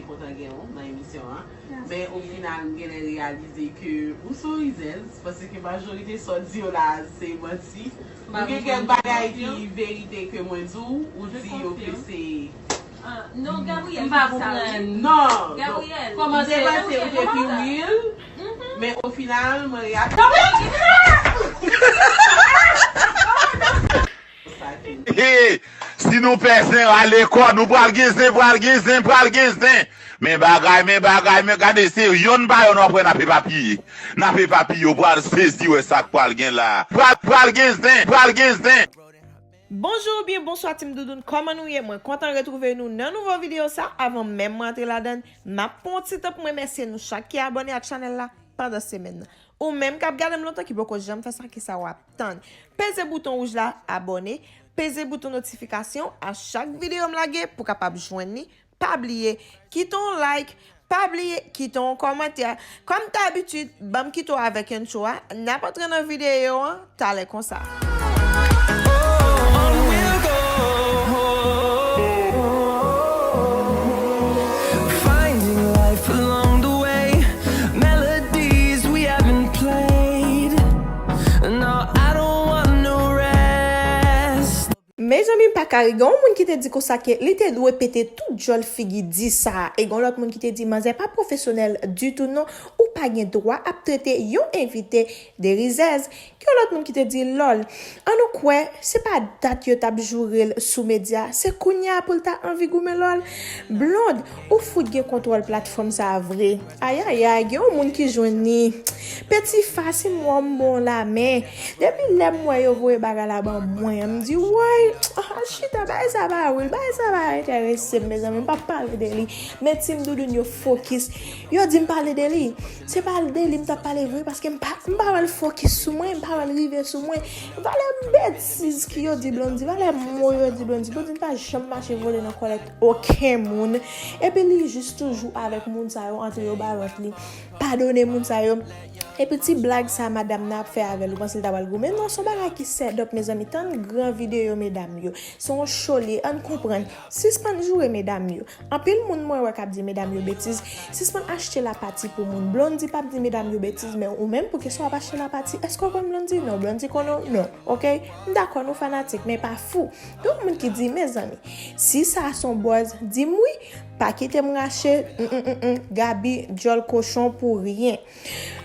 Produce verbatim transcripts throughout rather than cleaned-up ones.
Kontan gen w nan emisyon an. Men o final, m genlè reyalize ke ou se yon rizèz, paske majorite sa w di yo la, se manti. Ou gen kèk bagay ki verite ke mwen di w, ou di yo ke se... Non, Gabriel, m pa konprann. Non, Gabriel, kòman se pase ou te pi real, men o final, mwen reyalize... Hey, si nou pè zen, ale kò, nou pral gen zen, pral gen zen, pral gen zen. Men bagay, men bagay, men gade se yonn pa yonn w ap wè n ap epapiye. N ap epapiye, w pral sezi wè sa k pral gen la. Pral, pral gen zen, pral gen zen. Bonjou oubyen bonswa Team Doudoune, kòman nou ye? Mwen kontan retwouve nou nan nouvo videyo sa. Avan menm mwen antre ladann, m ap pran yon ti tan pou m remèsye nou chak ki abòne ak chanèl la pandan semèn nan. Ou menm k ap gade m lontan ki poko janm fè sa, kisa w ap tann? Peze bouton wouj la, abòne, peze bouton notifikasyon a chak videyo m lage pou w kapab jwenn li. Pa bliye, kite yon like, pa bliye, kite yon kòmantè. Kòm dabitid, ban m kite w avèk entwo a, n ap antre nan videyo an talè konsa. Finding life along the way, melodies we haven't played. No, I don't want no rest. Mezanmi, m pa ka ri. Gen yon moun ki te di konsa ke li te dwe pete tout djòl figi di sa a. E gen yon lòt moun ki te di, manzè pa pwofesyonèl ditou non, ou pa gen dwa ap trete yon envite de rizèz. Gen yon lòt moun ki te di, lòl, ann nou kwè, se pa dat yo t ap joure l sou medya, se kounye a pou l ta anvi goumen lòl. Blonde, ou fout gen kontwòl platfòm sa a vre. Ayayay, gen yon moun ki jwenn li. Petit Fa, si m wè w m ba w lamen. Depi lè m wè yo voye bagay la ban mwen an, m di, woy, ah, chita, bagay sa pa real, bagay sa pa enterese m, mezanmi, m p ap pale de li. Men Team Doudoune yo fokis. Yo di m pale de li. Se pa de li m t ap pale vre, paske m pa, m pa wè l fokis sou mwen, m pa wè l rive sou mwen. Valè betiz ki yo di Blondy, valè mo yo di Blondy. Blondy pa janm mache vole nan kòlèt okenn moun. Epi li jis toujou avèk moun sa yo, antre yo ba lòt li. Padone moun sa yo. Epi ti blag sa madanm nan ap fè avè l, ou panse l ta pral goumen? Non, se yon bagay ki set up, mezanmi. Tann gran videyo medam yo. Se yon show li ye, ann konprann. Sispann joure medam yo. Anpil moun mwen wè k ap di medam yo betiz. Sispann achte lapati pou moun. Blondy p ap di medam yo betiz, men ou menm, poukisa w ap achte lapati? Èske w konn Blondy? Non, Blondy konnen w? Non. Oke? M dakò, nou fanatik, men pa fou. Gen yon moun ki di, mezanmi, si sa se yon buzz, di m wi. Pa kite m rache, mm, mm, mm, mm, Gaby, djòl kochon pou ryen.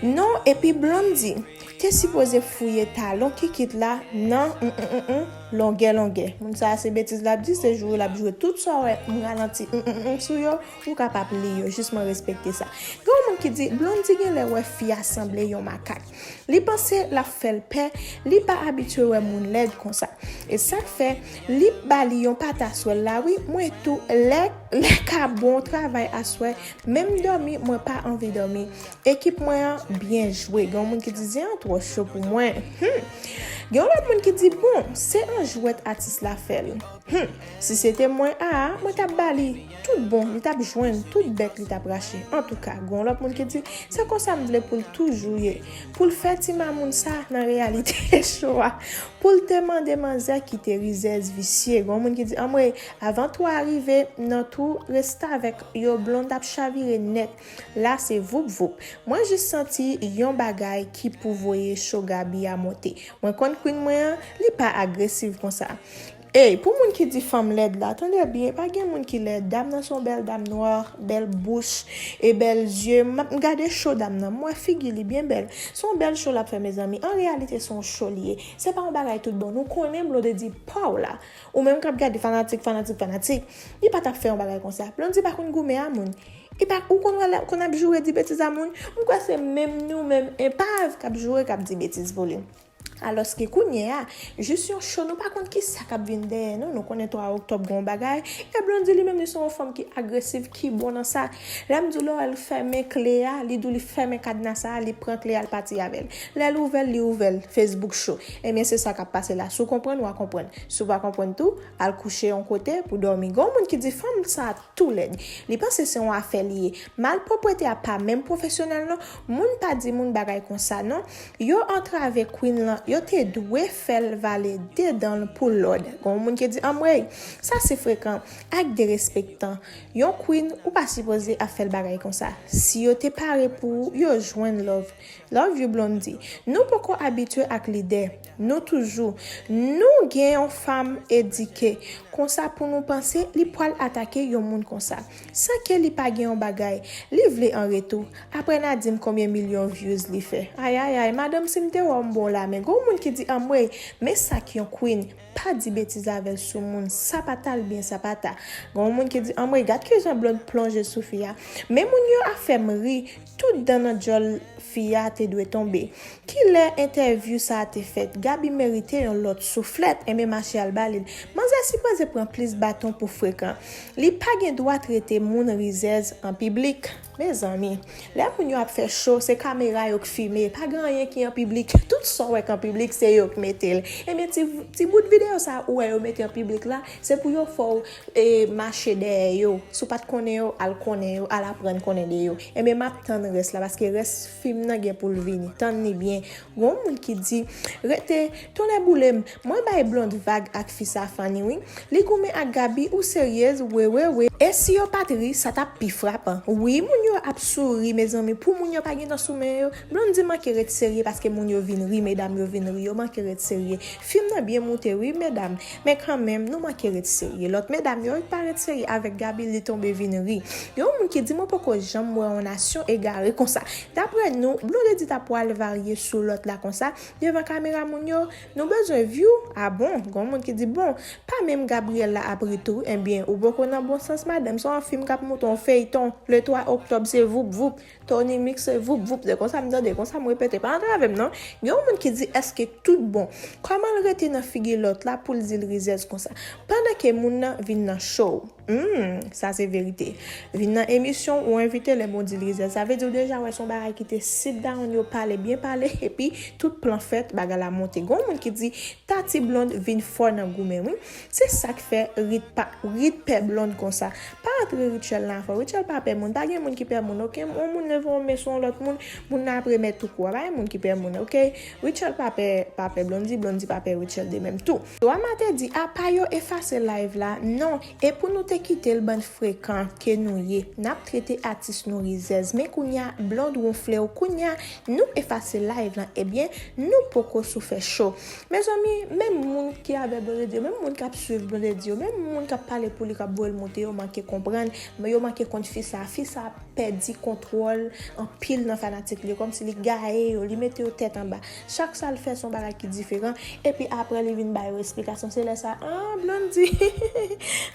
Non, epi Blondy te sipoze fouye talon kikit la nan, mm, mm, mm, mm, longè, longè. Moun sa a se betiz l ap di, se joure l ap joure. Tout sa w wè m ralanti, mm, mm, mm, sou yo, ou kapab li yo. Jis mwen respekte sa. Gen yon moun ki di, Blondy genlè wè fi a sanble yon makak. Li panse l ap fè l pè, li pa abitye wè moun lèd konsa. E sa k fè, li ba li yon pata sou l la wi. Mwen tou, lè, lè ka bon travay aswè, menm dòmi, mwen pa anvi dòmi. Ekip mwen an byen jwe. Gen yon moun ki di, zen an twò cho pou mwen. Hmm. Gen yon lòt moun ki di, bon, se an jwèt atis la fè l. Hmm. Si se te mwen, a, mwen t ap ba li tout bon, li t ap jwenn tout bèk li t ap rache. Antouka, gen yon lòt moun ki di, se konsa m vle pou l toujou ye. Pou l fè ti mamoun sa nan reyalite cho a. Pou l te mande manzè kite rizèz visye. Gen yon moun ki di, anmwey, avan twou a rive nan twou restavèk yo, Blondy ap chavire nèt. La se voup voup. Mwen jis santi yon bagay ki pou voye cho Gaby a monte. Mwen konn Queen mwen an, li pa agresiv konsa. Ey, pou moun ki di fanm lèd la, tande byen, pa gen moun ki lèd. Dam nan se yon bèl dam nwa, bèl bouch e bèl zye. M ap, m gade cho dam nan, m wè figi li byen bèl. Se yon bèl cho l ap fè, mezanmi. An reyalite, se yon cho li ye. Se pa yon bagay tout bon. Nou konnen Blondedy pa w la. Ou menm k ap gade fanatik, fanatik, fanatik. Li pa t ap fè yon bagay konsa. Blondedy pa konn goumen a moun. Li pa, ou konn wè lè, konn ap joure di betiz a moun. M kwè se menm nou, menm enpav k ap joure, k ap di betiz pou li. Alòske kounye a, jis yon cho, nou pa konn kisa k ap vin dèyè nou. Nou konnen twa oktòb gen yon bagay. E Blondedy li menm, li se yon fanm ki agresiv, ki bon nan sa. Lè m di w lè w wè l fèmen kle a, li di w li fèmen kadnas la, li pran kle a, l pati avè l. Lè l ouvè l, li ouvè l, Facebook cho. Ebyen, se sa k ap pase la. Si w konprann, w a konprann. Si w pa konprann tou, al kouche yon kote pou dòmi. Gen yon moun ki di fanm sa tou lèd. Li panse se yon afè li ye. Malpwòpte a pa menm pwofesyonèl non. Moun pa di moun bagay konsa non. Yo antrave Queen lan, Yo te dwe fè l vale de dan l pou lòd. Gen yon moun ki di, anmwey, sa se frekan ak derespektan. Yon queen, ou pa sipoze ap fè l bagay konsa. Si yo te pare pou ou, yo jwenn love. Love you, Blondie. Nou poko abitye ak lide. Nou toujou. Nou gen yon fanm edike. Konsa pou nou panse, li pwal atake yon moun konsa. San ke li pa gen yon bagay. Li vle an retou. Apre n a di m konbyen milyon views li fè. Ayayay, madanm, si m te wè w m ba w lamen. Gen yon moun ki di, anmwey, men sa k yon queen. Pa di betiz avè l sou moun. Sa pa ta l byen, sa pa ta. Gen yon moun ki di, anmwey, gad kijan Blonde plonje sou fi a. Men moun yo ap fè m ri. Tout dan nan djòl fi a te dwe tonbe. Kilè entèvyou sa a te fèt? Gaby merite yon lòt souflèt. Enben mache al ba li l. Manzè sipoze pran plis baton pou frekan. Li pa gen dwa trete moun rizèz an piblik. Mezanmi, lè moun yo ap fè cho, se kamera yo k fime. Pa gen anyen ki an piblik. Tout sa w wè k an piblik, se yo k mete l. Enben ti, ti bout videyo sa a ou wè yo mete an piblik la, se pou yo fè w e, mache dèyè yo. Si w pa t konnen yo, al konnen yo, al aprann konnen de yo. Enben m ap tann rès la, paske rès fim nan gen pou l vini. Tann li byen. Gen yon moun ki di, rete, tonnè boule m, mwen bay Blonde vag ak fi sa funny wi. Li goumen ak Gaby, ou seryez? Wi, wi, wi. E si yo pa t ri, sa t ap pi frapan. Wi, moun yo ap souri, mezanmi, pou moun yo pa gentan sou men yo. Blondie manke ret serye paske moun yo vin ri, medam yo vin ri, yo manke ret serye. Fim nan byen moute wi, medam, men kanmenm, nou manke ret serye. Lòt medam yo pa ret serye avèk Gaby, li tonbe vin ri. Gen yon moun ki di, mwen poko janm wè yon nasyon egare konsa. Daprè nou, Blondedy ta pwal varye sou lòt la konsa, devan kamera moun yo, nou bezwen view? A bon? Gen yon moun ki di, bon, pa menm Gabriel la ap ri tou, enbyen, ou poko nan bon sans, madanm, se yon fim k ap moute, yon feyton, le twa oktòb, se voup voup. Tony Mix, voup, voup, se konsa m tande, konsa m repete, pa antrave m non. Gen yon moun ki di, èske tout bon? Kòman l rete nan figi lòt la pou l di l rizèz konsa? Pandan ke moun nan vin nan show. Hmm, sa se verite. Vin nan emisyon ou envite lè moun di l rizèz. Sa vle di w deja wè se yon bagay ki te sit down, yo pale, byen pale, epi tout plan fèt, bagay la monte. Gen yon moun ki di, Tati Blonde vin fò nan goumen, wi. Se sa k fè Rit pa, Rit pè Blonde konsa. Pa antre Rutshelle nan afè w. Rutshelle pa pè moun. Pa gen moun ki pè moun, oke? Yon moun leve yon men sou yon lòt moun, moun nan ap remèt ou kou a. Pa gen moun ki pè moun, oke? Rutshelle pa pè, pa pè Blondedy, Blondedy pa pè Rutshelle de menm tou. Drama te di, apa yo efase live la? Non. E pou nou te kite l, bann frekan ke nou ye. N ap trete atis nou rizèz. Men kounye a, Blonde wonfle w. Kounye a, nou efase live lan. Ebyen, nou poko sou fè cho. Mezanmi, menm moun ki avè Blondedy yo, menm moun k ap swiv Blondedy yo, menm moun k ap pale pou li, k ap voye l monte, yo manke konprann, men yo manke konn fi sa. Fi sa pèdi kontwòl anpil nan fanatik li yo, kòmsi li gaye yo, li mete yo tèt anba. Chak sa l fè, se yon bagay ki diferan, epi apre li vin ba yo esplikasyon, se lè sa, ah, Blondedy,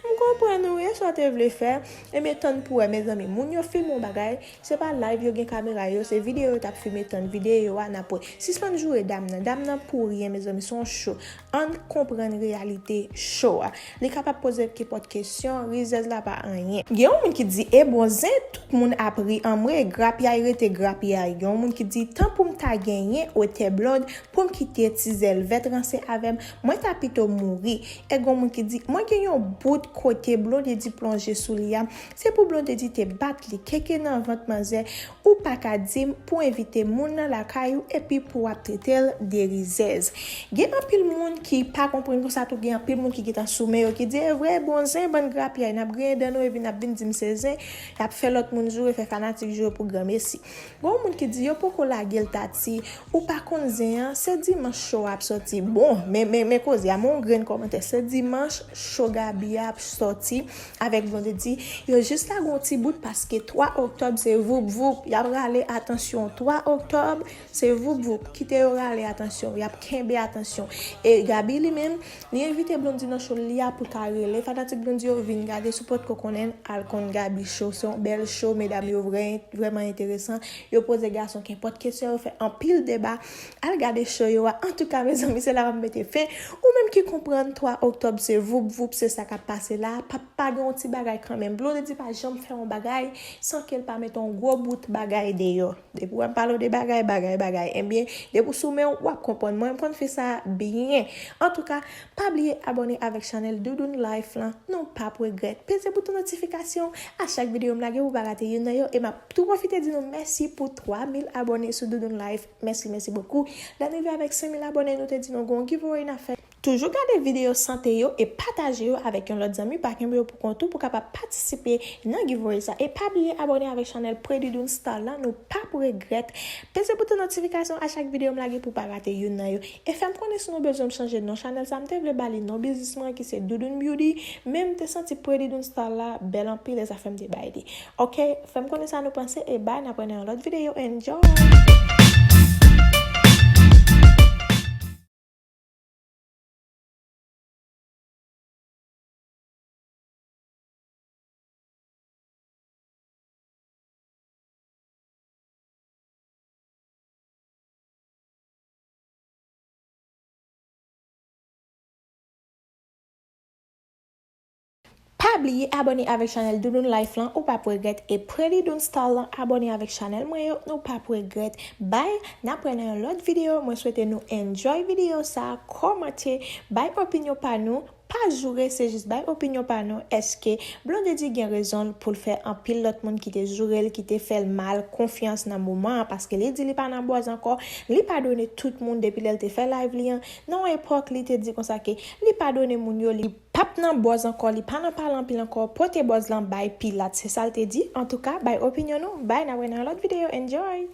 m konprann ou, e sa w te vle fè? Ebyen, tann pou wè, mezanmi, moun yo filme yon bagay, se pa live yo gen kamera yo, se videyo yo t ap filme, tann videyo a, n ap wè. Sispann joure dam nan. Dam nan pou ryen, mezanmi, se yon cho. Ann konprann reyalite cho a. Li kapab poze kenpòt kesyon, rizèz la pa anyen. Gen yon moun ki di, e bon zen, tout moun ap ri, anmwe, grapyay rete grapyay. Gen yon moun ki di, tan pou m ta genyen otè Blonde, pou m kite ti zèl vèt ranse avè m, mwen ta pito mouri. E gen yon moun ki di, mwen gen yon bout kote Blondedy plonje sou li a, se pou Blondedy te bat li, keke nan vant manzè, ou pa ka di m pou envite moun nan lakay ou epi pou w ap trete l de rizèz. Gen anpil moun ki pa konprann konsa tou, gen anpil moun ki gentan sou men yo ki di, e vre, bon zen, bann grapyay, n ap griyen dan nou epi n ap vin di m se zen, y ap fè lòt moun joure, fè fanatik joure pou granmesi. Gen yon moun ki di, yo poko lage l Tati, ou pa konn zen an, se dimanch cho a ap sòti. Bon, men, men, men koze a, men yon grenn kòmantè, se dimanch cho Gaby a ap sòti avèk Blondedy. Yo jis lage yon ti bout paske twa oktòb se voup voup. Y ap rale atansyon twa oktòb, se voup voup. Kite yo rale atansyon, y ap kenbe atansyon. E Gaby li menm, li envite Blondedy nan cho li a pou l ka rele fanatik Blondedy yo vin gade, si w potko konnen, al konn Gaby Show. Se yon bèl show, medam yo vrè, vrèman enteresan. Yo poze gason kenpòt kesyon, yo fè anpil deba. Al gade show yo a. Antouka, mezanmi, se la m ap mete fen. Ou menm ki konprann twa oktòb se voup voup, se sa k ap pase la. Pa, pa gen yon ti bagay kanmenm. Blondedy pa janm fè yon bagay san ke l pa mete yon gwo bout bagay deyò. Depi w wè m pale w de bagay, bagay, bagay. Ebyen, depi w sou men w, w ap konprann. Mwen, m konn fè sa byen. Antouka, pa bliye abòne avèk chanèl chanèl Doudoune Life lan, nou p ap regrèt. Peze bouton notifikasyon a chak videyo m lage pou w pa rate youn nan yo. E m ap tou pwofite di nou mèsi pou twa mil abòne sou Doudoune Life. Mèsi, mèsi bokou. Lè n rive avèk senk mil abòne, nou te di nou gen yon giveaway n ap fè. Toujou gade videyo sante yo e pataje yo avèk yon lòt zanmi. Pa kenbe yo pou kont ou pou w kapab patisipe nan giveaway sa. E pa bliye abòne avèk chanèl Pretty Doune Style lan, nou p ap regrèt. Peze bouton notifikasyon a chak videyo m lage pou w pa rate youn nan yo. E fè m konnen si nou bezwen m chanje non chanèl sa. M te vle ba li non biznis mwen ki se Doudoune Beauty, men m te santi Pretty Doune Style la bèl anpil, e sa fè m te bay li. Oke, fè m konnen sa nou panse, e bye, n ap wè nan yon lòt videyo. Enjoy! Pa bliye abòne avèk chanèl Doudoune Life lan, ou p ap regrèt, e Pretty Doune Style lan, abòne avèk chanèl mwen yo, nou p ap regrèt. Bye, n ap wè nan yon lòt videyo. Mwen swete nou enjoy videyo sa, kòmante, bay opinyon pa nou. Pa joure, se jis bay opinyon pa nou. Èske Blondedy gen rezon l pou l fè anpil lòt moun ki te joure l, ki te fè l mal konfyans nan moman an? Paske li di li pa nan buzz ankò, li padone tout moun depi lè l te fè live li an. Nan yon epòk, li te di konsa ke li padone moun yo, li p ap nan buzz ankò, li pa nan pale anpil ankò, pote buzz lan bay Pilat, se sa l te di. Antouka, bay opinyon nou, bye, n ap wè nan yon lòt videyo, enjoy!